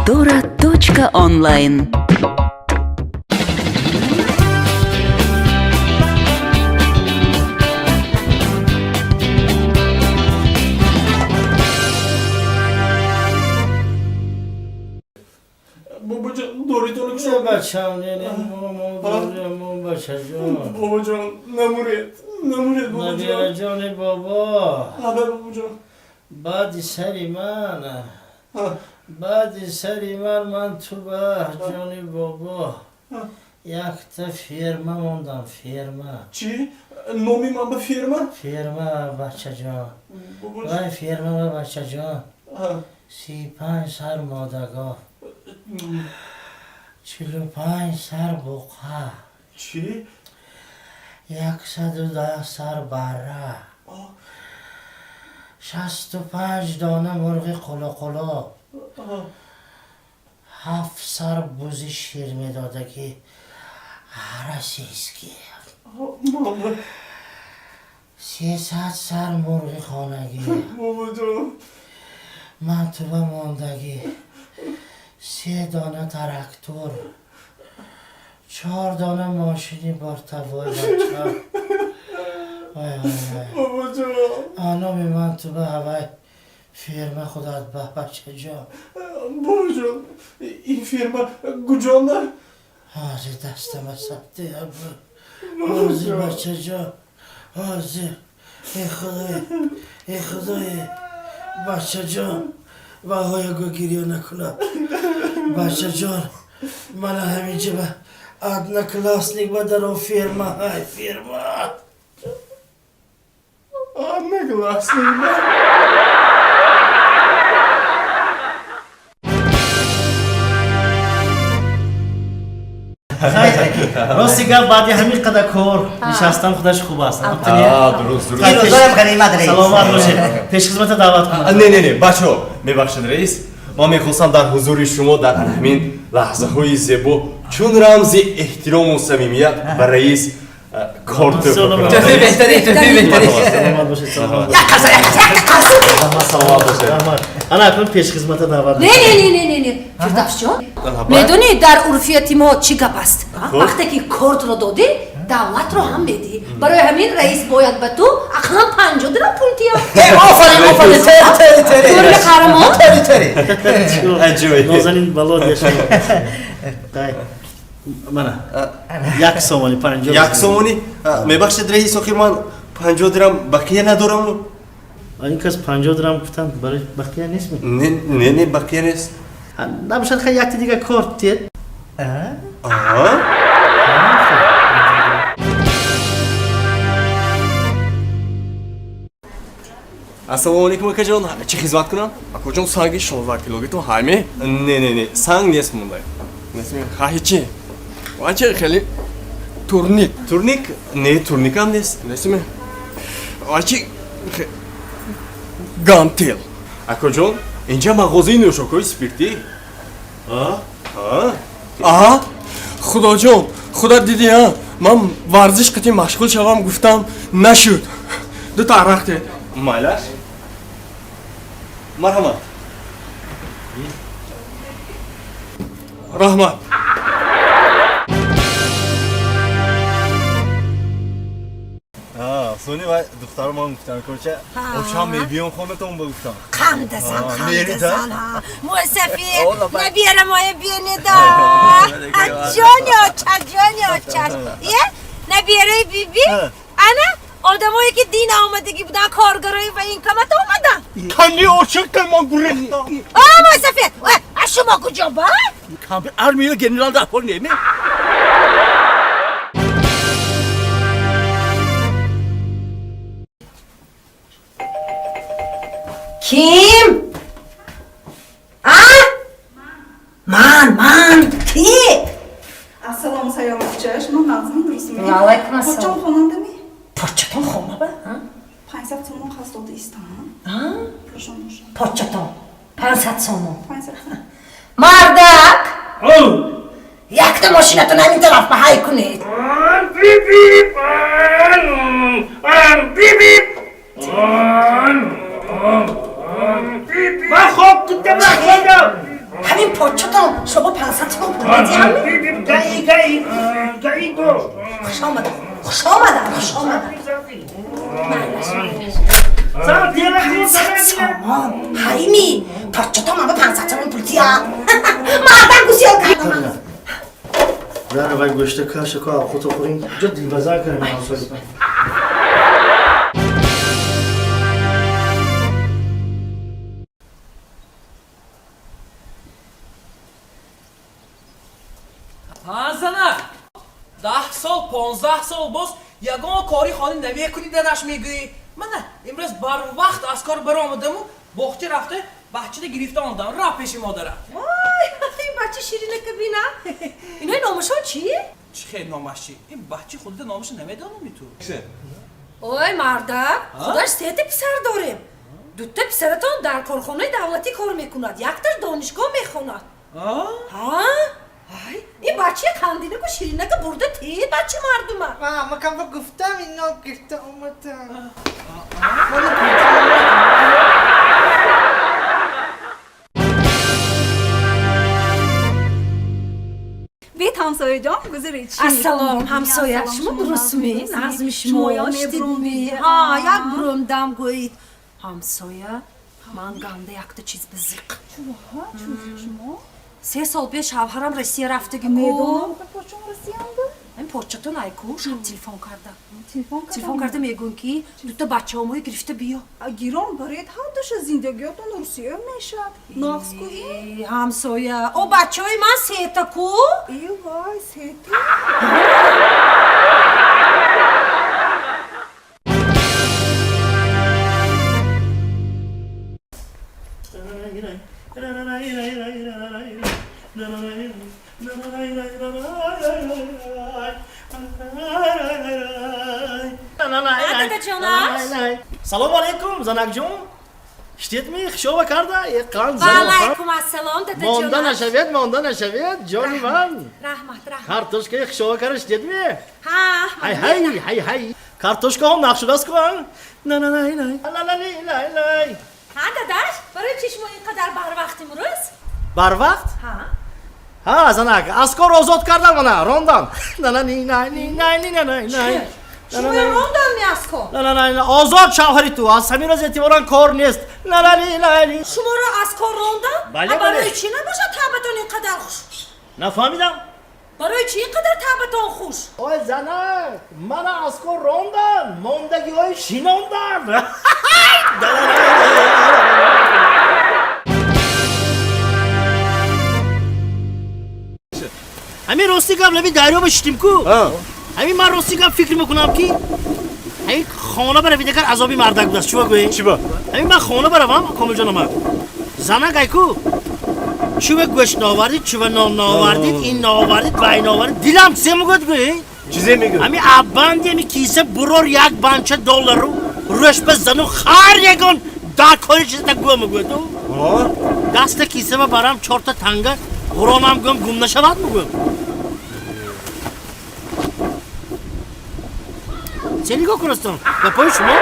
Ситора.онлайн. Бобоҷон, доритону кушо. Бачам, бачаҷон. Бобоҷон, намуред, намуред, бобоҷон. Набираҷони бобо. Ҳа, бобоҷон. Баъди сари ман, баъди сари ман, ман ту ба ҷони бобо якта ферма мондам, ферма. Чӣ? Номи ман ба ферма? Ферма, бачаҷон. Вай ферма, бачаҷон, 35 сар модагоҳ, 45 сар буқа. Чӣ? 110 сар барра, 65 дона мурғи қулуқулу, 7 сар бузи шир медодагӣ российский, 300 сар мурғи хонагӣ. Бобоҷон. Ман туба мондагӣ се дона трактор, чор дона мошини бортовой, бача. Бобоҷон. Номи ман туба ҳавай ферма худат ба, бачаҷон. Бобоҷон, ин ферма куҷонда? Ҳозир дастама сабти, ҳозир, бачаҷон, ҳозир. Э худое, э худое, бачаҷон, ваҳояго гирё накунам, бачаҷон. Мана ҳаминҷа ба одноклассник ба даро ферма, ҳай ферма. Одноклассник ба. Рости гап, баъди ҳамин қадар кор нишастан худаш хуб аст. Дуруст, дуруст. Ғанимат, раис. Саломат бошед. Пешхизмата даъват кунам. Не, не, не, бачаҳо, мебахшед, раис, ман мехостам дар ҳузури шумо дар ҳамин лаҳзаҳои зебо чун рамзи эҳтирому самимият ба раис корт туҳфа кунам. Тӯҳфаи беҳтарин, тӯҳфаи беҳтарин. Саломат бошед, саломат. Як қаса, як қаса, як қаса. Саломат бошед. Раҳмат. Ана акнун пешхизмата даъват. Не, не, не, не, не, не, Фирдавсҷон, медонӣ дар урфияти мо чӣ гап аст? Вақте ки кортро додӣ, давлатро ҳам медиҳӣ. Барои ҳамин раис бояд ба ту ақаллан 50 дирам пул диҳад. Офарин, офарин, тери, тери, тери. Тӯри қаҳрамон. Тери, тери. Аҷоиб. Нозанин Балодия шумо. Мана як сомони 50. Як сомонӣ? Мебахшед, раис, охир ман 50 дирам бақия надорам. Ин кас 50 дирам гуфтанд, барои бақия нест? Не, не, не, бақия нест. Набошад, хай якти дига корт тиед. Аҳа. Ассалому алайкум, акаҷон, чӣ хизмат кунам? Акоҷон, санги 16 килогитон ҳайме? Не, не, не, санг нест мондай. Нестме? Ҳаҳи чӣ вачи хеле турник? Турник? Не, турникам нест. Нестме? Вачи гантел? Акоҷон, инҷа мағозаи нӯшокҳои спиртӣ. Аҳа, худоҷон, худат дидӣ, а ман варзиш қити машғул шавам гуфтам, нашуд. Дута арақ дед. Майлаш, марҳамат. Раҳмат. Сони вай духтаро ман гуфтам, короче, ошам мебиём хонатон ба гуфтам. Қандасан, қандасан, мӯйсафед, набера моя бинеда. Ҷони оча, ҷони очаш. Е, набераи биби, ана одамое ки дин омадагӣ будан, коргарои ва ин камат омадан. Кани очаккан, ман гурехтам. А, мӯйсафед, а шумо куҷо ба? Кампир армия генерал дар неме. Ким? А? Ман, ман, ки? Ассалому, Саёмовча, шумо нағзми, дурустми? Ва алайкум ассалом. Поччам хонандами? Поччатон хона ба? 500 сомон хаст дода истам. Пулшон бошад. Поччатон 500 сомон. 500 сомон. Мардак! Якта мошинатон ҳамин тараф ба ҳай кунед. Биби, биби, ман хоб дидам, нахобам. Ҳамин почча. Хуш омадам, хуш омадам, хуш омадам. Сомон, ҳайми, поччато ман ба 500 сомон пул тия. Мардам гусел кардам. Зара вай гӯшта каша ко худо хӯрин. Ҷо дилбазар кардем ҳамсоя. Ҳа зана, 10 сол, 15 сол боз ягон кори хона намекунӣ дадаш мегӯӣ. Мана имрӯз барвақт аз кор баромадаму боғча рафта баччада гирифта омадам. Рафт пеши модарам. Вой, ин бача ширинака бина. Инои номашон чи? Чӣ хел номаш чи? Ин бача худида номаша намедонами ту. Ой, мардак, худаш сета писар дорем. Дута писаратон дар корхонаи давлатӣ кор мекунад, якташ донишгоҳ мехонад. Ҳа? Ай, ин бачаи қандинаку ширинака бурда те бача мардума. Ма кам гуфтам ино гирифта омадам. Бет ҳамсояҷон гузаред чӣ? Ассалом ҳамсоя, шумо дурустми? Нағзми шумо? Штидми? Ҳа, як бурумдам гӯед. Ҳамсоя, ман ганда якта чиз бизиқ. Шумо? 3 сол пеш шавҳарам Россия рафтаги ку. Медонам, почон Россиянда? Ин поччатон ай ку, шаб телефон карда. Телефон карда мегӯн ки дута бачаҳомои гирифта биё. Гирон баред ҳардуша зиндагиётон Русия мешавад. Нағз ку ин? Ҳамсоя, о бачаҳои ман сета ку? Э вай, сета. Салом алейкум, занакҷон. Штедми хушова карда? Қанд Ва алайкум ассалом, дадаҷон. Монда нашавед, монда нашавед, ҷони ман. Раҳмат, раҳмат. Картошкаи хушова карда штедми? Ҳа. Ҳай ҳай ҳай ҳай. Картошкаҳом нақшудааст ку? На на най най. На на най най. Ҳа, дадаш, барои чӣ шумо ин қадар барвақт имрӯз? Барвақт? Ҳа. Ҳа, занак, аз кор озод кардам мана, рондан. На на ни най ни най ни на най най. Шумо рондан ми аз кор? На на най, озод шавҳари ту, аз ҳамин рӯз эътиборан кор нест. На на ни най ни. Шуморо аз кор рондан? Бале, бале. Барои чӣ набошад табатон ин қадар хуш? Нафаҳмидам. Барои чӣ ин қадар табатон хуш? Ой, занак, мана аз кор рондан, мондагиҳои шинондан. Ҳамин рости гап лаби дарё бишитим ку. Ҳамин ман рости гап фикр мекунам ки ҳамин хона баравид агар азоби мардак будааст. Чӣ гӯед? Чӣ ба? Ҳамин ман хона баравам, Комилҷон омад. Занак ай ку чӯва гӯшт наовардид, чӯва нон наовардид, ин наовардид, вай наовардид. Дилам чизе мегӯяд гӯед? Чизе мегӯяд? Ҳамин абанди ҳамин киса бурор як банча доллару рӯш ба зану ҳар ягон дар кори чизата гӯ мегӯяд. Даста киса ба барам чорта танга ғуронам гӯм гум нашавад мегӯям. Чӣ нигоҳ кунастон? Гапои шумо?